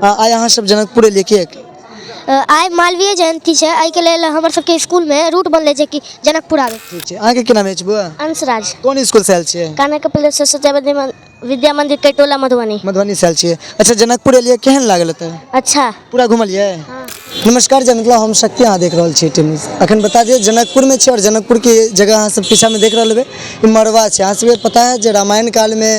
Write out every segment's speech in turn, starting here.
आइ अहाँ सब जनकपुर एलियै किएक? आइ मालवीय जयन्ती छै, एहिके लेल हमर सबके स्कूलमे रूट बनलै छै कि जनकपुर आबै। ठीक छै। अहाँके की नाम अछि बौआ? अंशराज। कोन स्कूल से आयल छियै? कान्हा कपिल सरस्वती विद्या मंदिर, कैटोला, मधुबनी। मधुबनी से आयल छियै। अच्छा, जनकपुर एलियै, केहन लागल एतऽ? अच्छा। पूरा घुमलियै? नमस्कार जय मिथिला, हम शक्ति, अहाँ देख रहल छी टीम न्यूज। अखन बता दिअ जनकपुरमे छी और जनकपुरके जगह अहाँ सब पीछामे देख रहल हेबै, ई मड़वा छै। अहाँ सबके पता है जे रामायण कालमे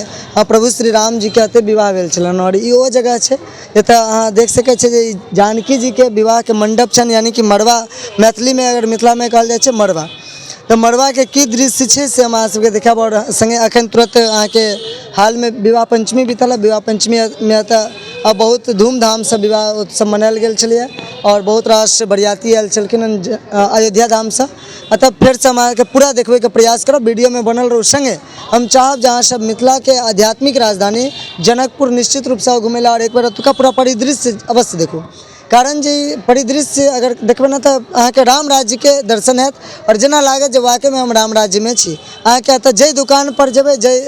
प्रभु श्री राम जीके एतऽ विवाह भेल छलनि और ई ओ जगह छै एतऽ अहाँ देख सकै छियै जे ई जानकी जीके विवाहके मण्डप छनि, यानि कि मड़वा। मैथिलीमे अगर मिथिलामे कहल जाइ छै मड़वा, तऽ मड़वाके की दृश्य छै से हम अहाँ सबके देखायब। आओर सङ्गे एखन तुरत अहाँके हालमे विवाह पञ्चमी बीतल हँ। विवाह पञ्चमीमे एतऽ बहुत धूमधामसँ विवाह उत्सव मनायल गेल छलैए आओर बहुत रास बरियाती आयल छलखिन हँ अयोध्या धामसँ। एतऽ फेरसँ हम अहाँके पूरा देखबैके प्रयास करब, वीडियोमे बनल रहू। सङ्गे हम चाहब जे अहाँसभ मिथिलाके आध्यात्मिक राजधानी जनकपुर निश्चित रूपसँ घुमै लए आओर एक बेर एतुका पूरा परिदृश्य अवश्य देखू, कारण जे ई परिदृश्य अगर देखबै ने तऽ अहाँके राम राज्यके दर्शन हैत आओर जेना लागत जे वाकईमे हम राम राज्यमे छी। अहाँके एतऽ जाहि दोकानपर जेबै, जाहि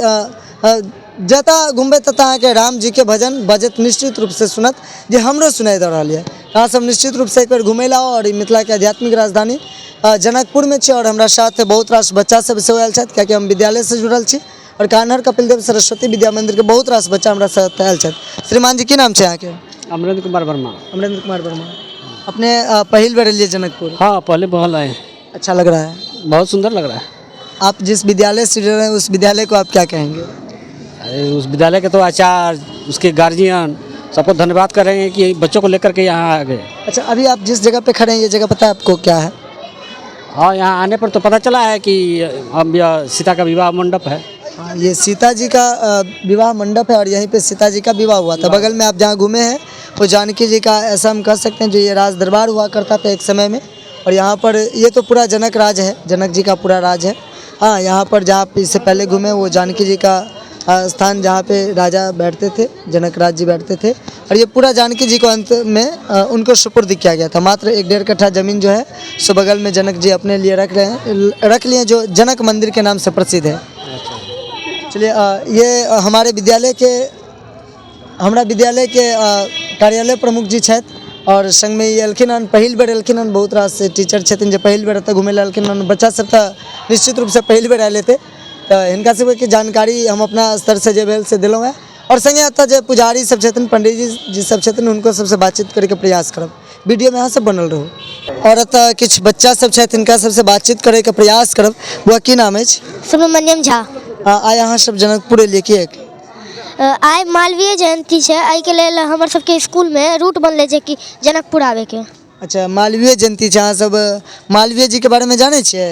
जतऽ घुमबै ततऽ अहाँके रामजीके भजन बजैत निश्चित रूपसँ सुनत, जे हमरो सुनाइ दऽ रहल यऽ। अहाँसभ निश्चित रूपसँ एक बेर घुमै लए आउ आओर ई मिथिलाके आध्यात्मिक राजधानी जनकपुरमे छी। आओर हमरा साथ बहुत रास बच्चा सब सेहो आयल छथि, किएकि हम विद्यालयसँ जुड़ल छी आओर कान्हर कपिलदेव सरस्वती विद्या मन्दिरके बहुत रास बच्चा हमरा साथ आयल छथि। श्रीमान जी, की नाम छै अहाँके? अमरेंद्र कुमार वर्मा। अमरेंद्र कुमार वर्मा, अपने पहिल बेर एलियै जनकपुर? हाँ, पहले बहल आए हैं। अच्छा लग रहा है? बहुत सुंदर लग रहा है। आप जिस विद्यालय से जुड़े हैं उस विद्यालय को आप क्या कहेंगे? अरे, उस विद्यालय के तो आचार्य, उसके गार्जियन सबको धन्यवाद करेंगे कि बच्चों को लेकर के यहाँ आ गए। अच्छा, अभी आप जिस जगह पे खड़े हैं ये जगह पता है आपको क्या है? हाँ, यहाँ आने पर तो पता चला है कि हम यह सीता का विवाह मंडप है। हाँ, ये सीता जी का विवाह मंडप है और यहीं पे सीता जी का विवाह हुआ था। बगल में आप जहाँ घूमे हैं वो जानकी जी का, ऐसा हम कह सकते हैं जो ये राज दरबार हुआ करता था एक समय में। और यहाँ पर ये तो पूरा जनक राज है, जनक जी का पूरा राज है। हाँ, यहाँ पर जहाँ आप इससे पहले घूमे वो जानकी जी का स्थान जहाँ पे राजा बैठते थे, जनक राज जी बैठते थे। और ये पूरा जानकी जी को अंत में उनको सुपुर्द किया गया था। मात्र 1-1.5 कट्ठा ज़मीन जो है सो बगल में जनक जी अपने लिए रख रहे हैं, रख लिए, जो जनक मंदिर के नाम से प्रसिद्ध है। चलिए, ये हमारे विद्यालय के, हमरा विद्यालय के कार्यालय प्रमुख जी छथि आओर सङ्गमे ई एलखिन हन, पहिल बेर एलखिन हन। बहुत रास टीचर छथिन जे पहिल बेर एतऽ घुमै लए एलखिन हन। बच्चा सब तऽ निश्चित रूपसँ पहिल बेर आयल हेतै, तऽ हिनका सबके जानकारी हम अपना स्तरसँ जे भेल से देलहुँ हेँ। आओर सङ्गे एतऽ जे पुजारी सब छथिन, पंडीजी जी सब छथिन, हुनको सबसँ बातचीत करैके प्रयास करब। वीडियोमे अहाँ सब बनल रहू। आओर एतऽ किछु बच्चा सब छथि, हिनका सबसँ बातचीत करैके प्रयास करब। बौआ, की नाम अछि? सुब्रमण्यम झा। आइ अहाँ सब जनकपुर एलियै किएक? आइ मालवीय जयन्ती छै, एहिके लेल हमर सबके स्कूलमे रूट बनलै छै कि जनकपुर आबैके। अच्छा, मालवीय जयन्ती छै, अहाँ सब मालवीय जीके बारेमे जानै छियै?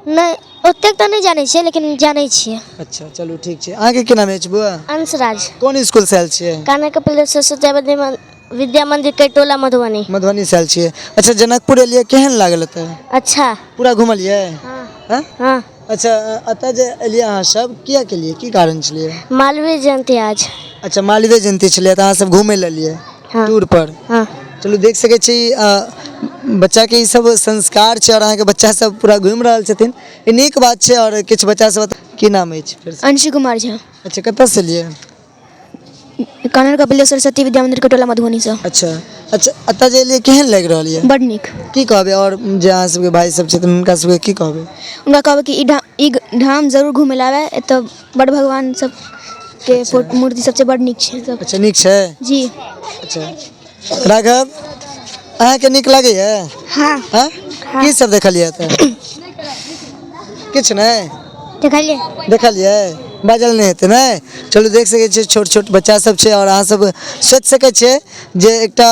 नहि, ओतेक तऽ नहि जानै छियै, लेकिन जानै छियै। अच्छा, चलू ठीक छै। अहाँके की नाम अछि बौआ? अंशराज। कोन स्कूलसँ आयल छियै? कान्हा कपिल सरस्वती विद्या मंदिर, कैटोला, मधुबनी। मधुबनीसँ आयल छियै। अच्छा, जनकपुर एलियै, केहन लागल एतऽ? अच्छा। पूरा घुमलियै? हँ। हँ। अच्छा, एतऽ जे एलियै अहाँ सब, किएक एलियै, की कारण छलियै? मालवीय जयन्ती आज। अच्छा, मालवीय जयन्ती छलै तऽ अहाँ सब घुमै लए एलियै? हँ। टूर पर? हँ। चलू, देख सकै छी बच्चाके ई सब संस्कार छै आओर अहाँके बच्चा सब पूरा घुमि रहल छथिन, ई नीक बात छै। आओर किछु बच्चा सब, की नाम अछि फेरसँ? अंशु कुमार झा। अच्छा, कतऽसँ एलियै? कानन कपिलेश्वर सरस्वती विद्या मंदिर, कटोला, मधुबनीसँ। अच्छा अच्छा, एतऽ जे एलियै केहन लागि रहल यऽ? बड नीक। की कहबै आओर जे अहाँ सबके भाय सब छथिन हुनका सबके की कहबै? हुनका कहबै कि ई धाम जरूर घुमै लए आबै, एतऽ बड भगवान सबके मूर्ति सब छै, बड नीक छै सब। अच्छा, नीक छै? जी। अच्छा, राघव, अहाँके नीक लागैए? हँ। हँ, की सब देखलियै एतऽ? किछु नहि देखलियै। देखलियै, बाजल नहि हेतै ने। चलू, देख सकै छियै छोट छोट बच्चा सब छै आओर अहाँ सब सोचि सकै छियै जे एकटा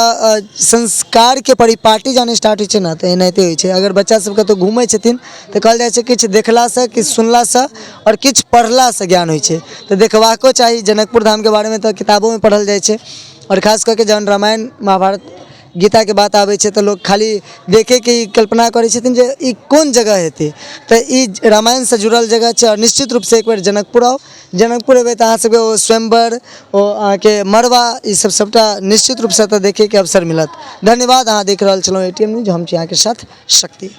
संस्कारके परिपाटी जहन स्टार्ट होइ छै ने तऽ एनाहिते होइ छै। अगर बच्चा सब कतौ घूमै छथिन तऽ कहल जाइ छै किछु देखलासँ, किछु सुनलासँ आओर किछु पढ़लासँ ज्ञान होइ छै, तऽ देखबाको चाही। जनकपुर धामके बारेमे तऽ किताबोमे पढ़ल जाइ छै आओर खास कऽ के जहन रामायण, महाभारत, गीताके बात आबै छै तऽ लोक खाली देखैके ही कल्पना करै छथिन जे ई कोन जगह हेतै। तऽ ई रामायणसँ जुड़ल जगह छै आओर निश्चित रूपसँ एक बेर जनकपुर आउ। जनकपुर एबै तऽ अहाँ सबके ओ स्वयंवर, ओ अहाँके मड़बा, ई सब सबटा निश्चित रूपसँ एतऽ देखैके अवसर मिलत। धन्यवाद। अहाँ देख रहल छलहुँ ए टी एम न्यूज, हम छी अहाँके साथ शक्ति।